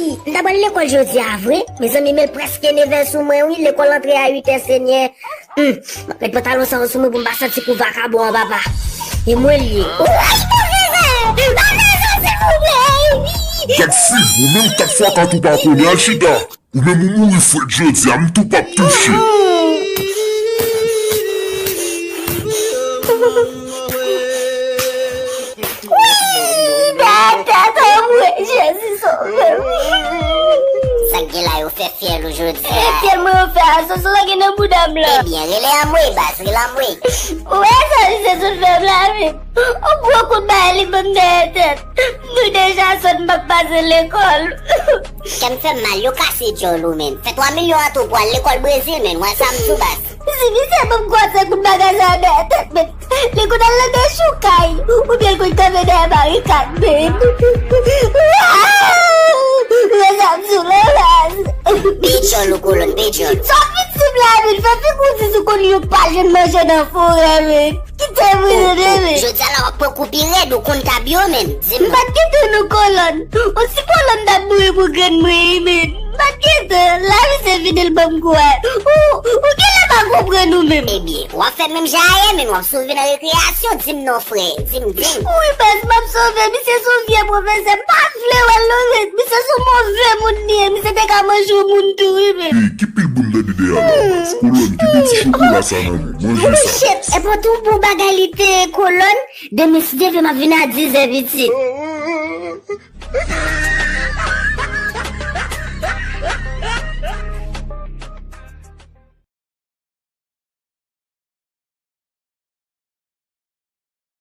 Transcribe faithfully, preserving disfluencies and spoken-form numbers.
M ta pral lekòl jodi a vre. Mezanmi, men l prèske nevè sou mwen, wi. Lekòl antre a uitè, Senyè. Hmm, m ap met pantalon sa yo sou mwen pou m pa santi kou vakabon an, papa. E mwen l ye. Ou pa fè sa! Pa fè sa, silvouplè! Gad figi w, menm kat fwa kat ou pa konnen, al chita. Ou menm ou mouri frèt jodi a, m tou p ap touche. Wi, tèt an mwen, Jezi sove m. Sa k gen la yo fè fyèl ou jodi a? E fyèl mwen yo fè a, soso sa gen nan bouda m la. Ebyen, rele anmwe, baz, rele anmwe. Ou wè sa misye sot fè m la, men. On gwo kout bagay li ban m dèyè tèt. Nou deja sot, m p ap pase lekòl. Kè m fè m mal, yo kase djòl ou menm. Fè twa milyon an tou pou al lekòl Brezil, menn, wè sa m di w, baz. Si misye ban m gwo se kout bagay sa dèyè tèt, menn, li konn al nan dechoukay, oubyen l konn kanpe dèyè barikad, menn. Wè sa m di w la, baz. Peye djòl ou, kolòn, peye djòl. Sa w fin di m la, menn, fè figi w di si w konn yon pa jwenn manje nan forè, menn. Kite m wi, bebe. Jodi a la w ap pran kou pi rèd, ou konn tab yo, menn. Di m. M pa t gen tan non, kolòn. On ti kolòn t ap mouri pou grenn mwen, wi, menn. M pa t gen tan. La misye vini l ban m kou a. Ou, ou genlè pa konprann ou menm. Ebyen, w ap fè menm jan ayè, menn, w ap sove nan rekreyasyon. Di m non, frè. Di m, di m. Wi, baz, m ap sove. Misye se yon vye pwofesè. M pa vle wè l non, menn. Misye se yon move moun li ye. Misye te ka manje yon moun tou, wi, menn. Ey, ki pil bounda dede a la, baz. Kolòn, kite ti chokola sa nan men. Manje sa. Shit, e pa tou bon bagay li te ye, kolòn. Demen si Dye vle m ap vin a dizè, pitit.